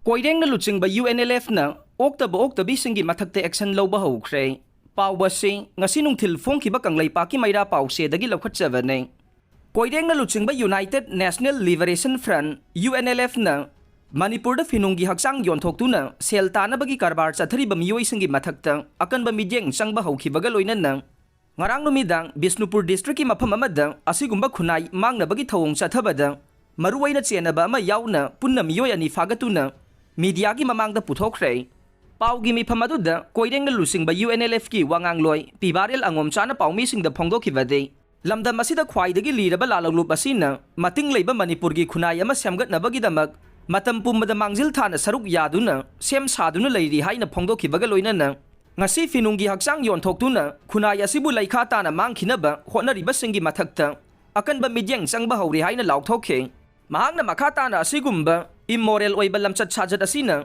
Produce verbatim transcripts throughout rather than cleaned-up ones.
ꯀꯣꯏꯔꯦꯡꯅ ꯂꯨꯆꯤꯡꯕ U N L ꯑꯦꯐꯅ ꯑꯣꯛꯇꯕ ꯑꯣꯛꯇꯕꯤꯁꯤꯡꯒꯤ ꯃꯊꯛꯇ action ꯂꯧꯕ ꯍꯧꯈ꯭ꯔꯦ꯫ ꯄꯥꯎ ꯑꯁꯤ ꯉꯁꯤ ꯅꯨꯡꯊꯤꯜ ꯐꯣꯡꯈꯤꯕ ꯀꯪꯂꯩꯄꯥꯛꯀꯤ ꯃꯩꯔꯥ ꯄꯥꯎꯆꯦꯗꯒꯤ ꯂꯧꯈꯠꯆꯕꯅꯤ꯫ ꯀꯣꯏꯔꯦꯡꯅ ꯂꯨꯆꯤꯡꯕ United National Liberation Front, U N L ꯑꯦꯐꯅ ꯃꯅꯤꯄꯨꯔꯗ ꯐꯤꯅꯨꯡꯒꯤ ꯍꯛꯆꯥꯡ ꯌꯣꯟꯊꯣꯛꯇꯨꯅ ꯁꯦꯜ ꯇꯥꯅꯕꯒꯤ ꯀꯔꯕꯥꯔ ꯆꯠꯊꯔꯤꯕ ꯃꯤꯑꯣꯏꯁꯤꯡꯒꯤ ꯃꯊꯛꯇ ꯑꯀꯟꯕ ꯃꯤꯠꯌꯦꯡ ꯆꯪꯕ ꯍꯧꯈꯤꯕꯒ ꯂꯣꯏꯅꯅ ꯉꯔꯥꯡ ꯅꯨꯃꯤꯗꯥꯡ ꯕꯤꯁꯅꯨꯄꯨꯔ ꯗꯤꯁꯇ꯭ꯔꯤꯛꯀꯤ ꯃꯐꯝ ꯑꯃꯗ ꯑꯁꯤꯒꯨꯝꯕ ꯈꯨꯟꯅꯥꯏ ꯃꯥꯡꯅꯕꯒꯤ ꯊꯧꯑꯣꯡ ꯆꯠꯊꯕꯗ ꯃꯔꯨꯑꯣꯏꯅ ꯆꯦꯟꯅꯕ ꯑꯃ ꯌꯥꯎꯅ ꯄꯨꯟꯅ ꯃꯤꯑꯣꯏ ꯑꯅꯤ ꯐꯥꯒꯠꯇꯨꯅ ꯃꯤꯗꯤꯌꯥꯒꯤ ꯃꯃꯥꯡꯗ ꯄꯨꯊꯣꯛꯈ꯭ꯔꯦ꯫ ꯄꯥꯎꯒꯤ ꯃꯤꯐꯝ ꯑꯗꯨꯗ ꯀꯣꯏꯔꯦꯡꯅ ꯂꯨꯆꯤꯡꯕ ꯌꯨ ꯑꯦꯟ ꯑꯦꯜ ꯑꯦꯐꯀꯤ ꯋꯥꯉꯥꯡꯂꯣꯏ ꯄꯤꯕꯥꯔꯦꯜ ꯑꯉꯣꯝꯆꯥꯅ ꯄꯥꯎꯃꯤꯁꯤꯡꯗ ꯐꯣꯡꯗꯣꯛꯈꯤꯕꯗꯤ, ꯂꯝꯗꯝ ꯑꯁꯤꯗ ꯈ꯭ꯋꯥꯏꯗꯒꯤ ꯂꯤꯔꯕ ꯂꯥꯂꯣꯡꯂꯨꯞ ꯑꯁꯤꯅ ꯃꯇꯤꯡ ꯂꯩꯕ ꯃꯅꯤꯄꯨꯔꯒꯤ ꯈꯨꯟꯅꯥꯏ ꯑꯃ ꯁꯦꯝꯒꯠꯅꯕꯒꯤꯗꯃꯛ ꯃꯇꯝ ꯄꯨꯝꯕꯗ ꯃꯥꯡꯖꯤꯜ ꯊꯥꯅ ꯁꯔꯨꯛ ꯌꯥꯗꯨꯅ ꯁꯦꯝ ꯁꯥꯗꯨꯅ ꯂꯩꯔꯤ ꯍꯥꯏꯅ ꯐꯣꯡꯗꯣꯛꯈꯤꯕꯒ ꯂꯣꯏꯅꯅ ꯉꯁꯤ ꯐꯤꯅꯨꯡꯒꯤ ꯍꯛꯆꯥꯡ ꯌꯣꯟꯊꯣꯛꯇꯨꯅ ꯈꯨꯟꯅꯥꯏ ꯑꯁꯤꯕꯨ ꯂꯩꯈꯥ ꯇꯥꯅ ꯃꯥꯡꯈꯤꯅꯕ ꯍꯣꯠꯅꯔꯤꯕꯁꯤꯡꯒꯤ ꯃꯊꯛꯇ ꯑꯀꯟꯕ ꯃꯤꯠꯌꯦꯡ ꯆꯪꯕ ꯍꯧꯔꯦ ꯍꯥꯏꯅ ꯂꯥꯎꯊꯣꯛꯈꯤ꯫ ꯃꯍꯥꯛꯅ ꯃꯈꯥ ꯇꯥꯅ ꯑꯁꯤꯒꯨꯝꯕ immoral ꯑꯣꯏꯕ ꯂꯝꯆꯠ ꯁꯥꯖꯠ ꯑꯁꯤꯅ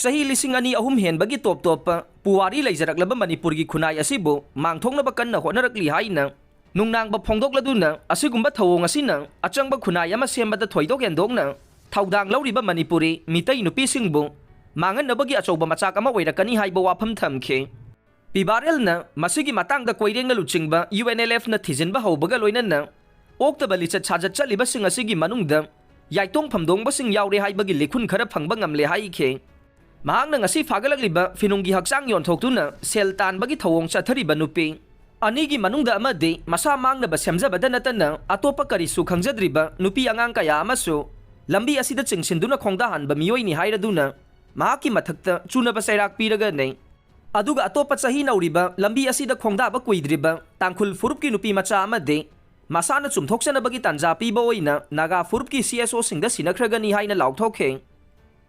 ꯆꯍꯤ ꯂꯤꯁꯤꯡ ꯑꯅꯤ ꯑꯍꯨꯝ ꯍꯦꯟꯕꯒꯤ ꯇꯣꯞ ꯇꯣꯞꯄ ꯄꯨꯋꯥꯔꯤ ꯂꯩꯖꯔꯛꯂꯕ ꯃꯅꯤꯄꯨꯔꯒꯤ ꯈꯨꯟꯅꯥꯏ ꯑꯁꯤꯕꯨ ꯃꯥꯡꯊꯣꯛꯅꯕ ꯀꯟꯅ ꯍꯣꯠꯅꯔꯛꯂꯤ ꯍꯥꯏꯅ ꯅꯨꯡꯅꯥꯡꯕ ꯐꯣꯡꯗꯣꯛꯂꯗꯨꯅ, ꯑꯁꯤꯒꯨꯝꯕ ꯊꯧꯑꯣꯡ ꯑꯁꯤꯅ ꯑꯆꯪꯕ ꯈꯨꯟꯅꯥꯏ ꯑꯃ ꯁꯦꯝꯕꯗ ꯊꯣꯏꯗꯣꯛ ꯍꯦꯟꯗꯣꯛꯅ ꯊꯧꯗꯥꯡ ꯂꯧꯔꯤꯕ ꯃꯅꯤꯄꯨꯔꯤ ꯃꯤꯇꯩ ꯅꯨꯄꯤꯁꯤꯡꯕꯨ ꯃꯥꯡꯍꯟꯅꯕꯒꯤ ꯑꯆꯧꯕ ꯃꯆꯥꯛ ꯑꯃ ꯑꯣꯏꯔꯛꯀꯅꯤ ꯍꯥꯏꯕ ꯋꯥꯐꯝ ꯊꯝꯈꯤ꯫ ꯄꯤꯕꯥꯔꯦꯜꯅ ꯃꯁꯤꯒꯤ ꯃꯇꯥꯡꯗ ꯀꯣꯏꯔꯦꯡꯅ ꯂꯨꯆꯤꯡꯕ ꯌꯨ ꯑꯦꯟ ꯑꯦꯜ ꯑꯦꯐꯅ ꯊꯤꯖꯤꯟꯕ ꯍꯧꯕꯒ ꯂꯣꯏꯅꯅ ꯑꯣꯛꯇꯕ ꯂꯤꯆꯠ ꯁꯥꯖꯠ ꯆꯠꯂꯤꯕꯁꯤꯡ ꯑꯁꯤꯒꯤ ꯃꯅꯨꯡꯗ ꯌꯥꯏꯇꯣꯡ ꯐꯝꯗꯣꯡꯕꯁꯤꯡ ꯌꯥꯎꯔꯦ ꯍꯥꯏꯕꯒꯤ ꯂꯤꯈꯨꯟ ꯈꯔ ꯐꯪꯕ ꯉꯝꯂꯦ ꯍꯥꯏꯈꯤ꯫ ꯃꯍꯥꯛꯅ ꯉꯁꯤ ꯐꯥꯒꯠꯂꯛꯂꯤꯕ ꯐꯤꯅꯨꯡꯒꯤ ꯍꯛꯆꯥꯡ ꯌꯣꯟꯊꯣꯛꯇꯨꯅ ꯁꯦꯜ ꯇꯥꯟꯕꯒꯤ ꯊꯧꯑꯣꯡ ꯆꯠꯊꯔꯤꯕ ꯅꯨꯄꯤ ꯑꯅꯤꯒꯤ ꯃꯅꯨꯡꯗ ꯑꯃꯗꯤ ꯃꯁꯥ ꯃꯥꯡꯅꯕ ꯁꯦꯝꯖꯕꯗ ꯅꯠꯇꯅ ꯑꯇꯣꯞꯄ ꯀꯔꯤꯁꯨ ꯈꯪꯖꯗ꯭ꯔꯤꯕ ꯅꯨꯄꯤ ꯑꯉꯥꯡ ꯀꯌꯥ ꯑꯃꯁꯨ ꯂꯝꯕꯤ ꯑꯁꯤꯗ ꯆꯤꯡꯁꯤꯟꯗꯨꯅ ꯈꯣꯡꯗꯥꯍꯟꯕ ꯃꯤꯑꯣꯏꯅꯤ ꯍꯥꯏꯔꯗꯨꯅ ꯃꯍꯥꯛꯀꯤ ꯃꯊꯛꯇ ꯆꯨꯅꯕ ꯆꯩꯔꯥꯛ ꯄꯤꯔꯒꯅꯤ꯫ ꯑꯗꯨꯒ ꯑꯇꯣꯞꯄ ꯆꯍꯤ ꯅꯧꯔꯤꯕ ꯂꯝꯕꯤ ꯑꯁꯤꯗ ꯈꯣꯡꯗꯥꯕ ꯀꯨꯏꯗ꯭ꯔꯤꯕ ꯇꯥꯡꯈꯨꯜ ꯐꯨꯔꯨꯞꯀꯤ ꯅꯨꯄꯤ ꯃꯆꯥ ꯑꯃꯗꯤ ꯃꯁꯥꯅ ꯆꯨꯝꯊꯣꯛꯆꯅꯕꯒꯤ ꯇꯥꯟꯖꯥ ꯄꯤꯕ ꯑꯣꯏꯅ ꯅꯥꯒꯥ ꯐꯨꯔꯨꯞꯀꯤ ꯁꯤ ꯑꯦꯁ ꯑꯣꯁꯤꯡꯗ ꯁꯤꯟꯅꯈ꯭ꯔꯒꯅꯤ ꯍꯥꯏꯅ ꯂꯥꯎꯊꯣꯛꯈꯤ꯫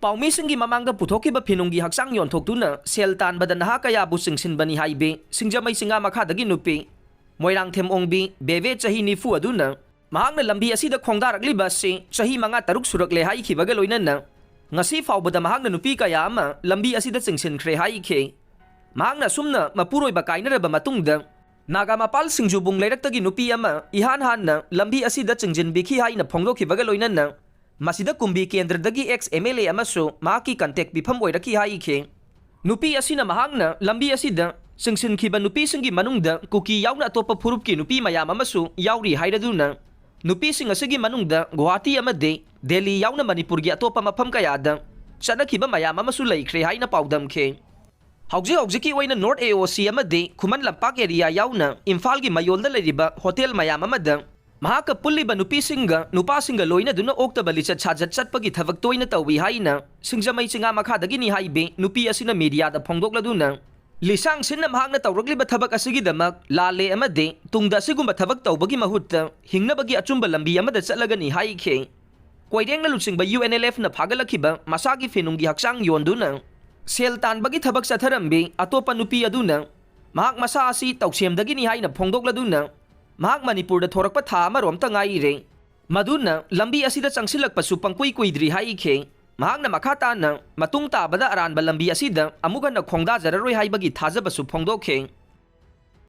ꯄꯥꯎꯃꯤꯁꯤꯡꯒꯤ ꯃꯃꯥꯡꯗ ꯄꯨꯊꯣꯛꯈꯤꯕ ꯐꯤꯅꯨꯡꯒꯤ ꯍꯛꯆꯥꯡ ꯌꯣꯟꯊꯣꯛꯇꯨꯅ ꯁꯦꯜ ꯇꯥꯟꯕꯗ ꯅꯍꯥ ꯀꯌꯥꯕꯨ ꯆꯤꯡꯁꯤꯟꯕꯅꯤ ꯍꯥꯏꯕꯤ ꯁꯤꯡꯖꯃꯩ ꯆꯤꯡꯉꯥ ꯃꯈꯥꯗꯒꯤ ꯅꯨꯄꯤ ꯃꯣꯏꯔꯥꯡꯊꯦꯝ ꯑꯣꯡꯕꯤ ꯕꯦꯕꯦ ꯆꯍꯤ ꯅꯤꯐꯨ ꯑꯗꯨꯅ ꯃꯍꯥꯛꯅ ꯂꯝꯕꯤ ꯑꯁꯤꯗ ꯈꯣꯡꯗꯥꯔꯛꯂꯤꯕ ꯑꯁꯤ ꯆꯍꯤ ꯃꯉꯥ ꯇꯔꯨꯛ ꯁꯨꯔꯛꯂꯦ ꯍꯥꯏꯈꯤꯕꯒ ꯂꯣꯏꯅꯅ ꯉꯁꯤ ꯐꯥꯎꯕꯗ ꯃꯍꯥꯛꯅ ꯅꯨꯄꯤ ꯀꯌꯥ ꯑꯃ ꯂꯝꯕꯤ ꯑꯁꯤꯗ ꯆꯤꯡꯁꯤꯟꯈ꯭ꯔꯦ ꯍꯥꯏꯈꯤ꯫ ꯃꯍꯥꯛꯅ ꯑꯁꯨꯝꯅ ꯃꯄꯨꯔꯣꯏꯕ ꯀꯥꯏꯅꯔꯕ ꯃꯇꯨꯡꯗ ꯅꯥꯒꯥ ꯃꯄꯥꯜ ꯁꯤꯡꯖꯨꯕꯨꯡ ꯂꯩꯔꯛꯇꯒꯤ ꯅꯨꯄꯤ ꯑꯃ ꯏꯍꯥꯟ ꯍꯥꯟꯅ ꯂꯝꯕꯤ ꯑꯁꯤꯗ ꯆꯤꯡꯁꯤꯟꯕꯤꯈꯤ ꯍꯥꯏꯅ ꯐꯣꯡꯗꯣꯛꯈꯤꯕꯒ ꯂꯣꯏꯅꯅ ꯃꯁꯤꯗ ꯀꯨꯝꯕꯤ ꯀꯦꯟꯗ꯭ꯔꯗꯒꯤ ex M L A ꯑꯃꯁꯨ ꯃꯍꯥꯛꯀꯤ contact ꯄꯤꯐꯝ ꯑꯣꯏꯔꯛꯈꯤ ꯍꯥꯏꯈꯤ꯫ ꯅꯨꯄꯤ ꯑꯁꯤꯅ ꯃꯍꯥꯛꯅ ꯂꯝꯕꯤ ꯑꯁꯤꯗ ꯆꯤꯡꯁꯤꯟꯈꯤꯕ ꯅꯨꯄꯤꯁꯤꯡꯒꯤ ꯃꯅꯨꯡꯗ ꯀꯨꯀꯤ ꯌꯥꯎꯅ ꯑꯇꯣꯞꯄ ꯐꯨꯔꯨꯞꯀꯤ ꯅꯨꯄꯤ ꯃꯌꯥꯝ ꯑꯃꯁꯨ ꯌꯥꯎꯔꯤ ꯍꯥꯏꯔꯗꯨꯅ, ꯅꯨꯄꯤꯁꯤꯡ ꯑꯁꯤꯒꯤ ꯃꯅꯨꯡꯗ ꯒꯨꯋꯥꯍꯥꯇꯤ ꯑꯃꯗꯤ ꯗꯦꯜꯂꯤ ꯌꯥꯎꯅ ꯃꯅꯤꯄꯨꯔꯒꯤ ꯑꯇꯣꯞꯄ ꯃꯐꯝ ꯀꯌꯥꯗ ꯆꯠꯅꯈꯤꯕ ꯃꯌꯥꯝ ꯑꯃꯁꯨ ꯂꯩꯈ꯭ꯔꯦ ꯍꯥꯏꯅ ꯄꯥꯎꯗꯝꯈꯤ꯫ ꯍꯧꯖꯤꯛ ꯍꯧꯖꯤꯛꯀꯤ ꯑꯣꯏꯅ North A O C ꯑꯃꯗꯤ ꯈꯨꯃꯟ ꯂꯝꯄꯥꯛ area ꯌꯥꯎꯅ ꯏꯝꯐꯥꯜꯒꯤ ꯃꯌꯣꯜꯗ ꯂꯩꯔꯤꯕ ꯍꯣꯇꯦꯜ ꯃꯌꯥꯝ ꯑꯃꯗ ꯃꯍꯥꯛꯀ ꯄꯨꯜꯂꯤꯕ ꯅꯨꯄꯤꯁꯤꯡꯒ ꯅꯨꯄꯥꯁꯤꯡꯒ ꯂꯣꯏꯅꯗꯨꯅ ꯑꯣꯛꯇꯕ ꯂꯤꯆꯠ ꯁꯥꯖꯠ ꯆꯠꯄꯒꯤ ꯊꯕꯛ ꯇꯣꯏꯅ ꯇꯧꯏ ꯍꯥꯏꯅ ꯁꯤꯡꯖꯃꯩ ꯆꯤꯉꯥ ꯃꯈꯥꯗꯒꯤꯅꯤ ꯍꯥꯏꯕꯤ ꯅꯨꯄꯤ ꯑꯁꯤꯅ ꯃꯤꯗꯤꯌꯥꯗ ꯐꯣꯡꯗꯣꯛꯂꯗꯨꯅ, ꯂꯤꯁꯥꯡ ꯁꯤꯟꯅ ꯃꯍꯥꯛꯅ ꯇꯧꯔꯛꯂꯤꯕ ꯊꯕꯛ ꯑꯁꯤꯒꯤꯗꯃꯛ ꯂꯥꯜꯂꯦ ꯑꯃꯗꯤ ꯇꯨꯡꯗ ꯑꯁꯤꯒꯨꯝꯕ ꯊꯕꯛ ꯇꯧꯕꯒꯤ ꯃꯍꯨꯠꯇ ꯍꯤꯡꯅꯕꯒꯤ ꯑꯆꯨꯝꯕ ꯂꯝꯕꯤ ꯑꯃꯗ ꯆꯠꯂꯒꯅꯤ ꯍꯥꯏꯈꯤ꯫ ꯀꯣꯏꯔꯦꯡꯅ ꯂꯨꯆꯤꯡꯕ U N L F ꯅ ꯐꯥꯒꯠꯂꯛꯈꯤꯕ ꯃꯁꯥꯒꯤ ꯐꯤꯅꯨꯡꯒꯤ ꯍꯛꯆꯥꯡ ꯌꯣꯟꯗꯨꯅ ꯁꯦꯜ ꯇꯥꯟꯕꯒꯤ ꯊꯕꯛ ꯆꯠꯊꯔꯝꯕꯤ ꯑꯇꯣꯞꯄ ꯅꯨꯄꯤ ꯑꯗꯨꯅ ꯃꯍꯥꯛ ꯃꯁꯥ ꯑꯁꯤ ꯇꯧꯁꯦꯝꯗꯒꯤꯅꯤ ꯍꯥꯏꯅ ꯐꯣꯡꯗꯣꯛꯂꯗꯨꯅ, ꯃꯍꯥꯛ ꯃꯅꯤꯄꯨꯔꯗ ꯊꯣꯔꯛꯄ ꯊꯥ ꯑꯃꯔꯣꯝꯇ ꯉꯥꯏꯔꯦ꯫ ꯃꯗꯨꯅ ꯂꯝꯕꯤ ꯑꯁꯤꯗ ꯆꯪꯁꯤꯜꯂꯛꯄꯁꯨ ꯄꯪꯀꯨꯏ ꯀꯨꯏꯗ꯭ꯔꯤ ꯍꯥꯏꯈꯤ꯫ ꯃꯍꯥꯛꯅ ꯃꯈꯥ ꯇꯥꯅ ꯃꯇꯨꯡ ꯇꯥꯕꯗ ꯑꯔꯥꯟꯕ ꯂꯝꯕꯤ ꯑꯁꯤꯗ ꯑꯃꯨꯛ ꯍꯟꯅ ꯈꯣꯡꯗꯥꯖꯔꯔꯣꯏ ꯍꯥꯏꯕꯒꯤ ꯊꯥꯖꯕꯁꯨ ꯐꯣꯡꯗꯣꯛꯈꯤ꯫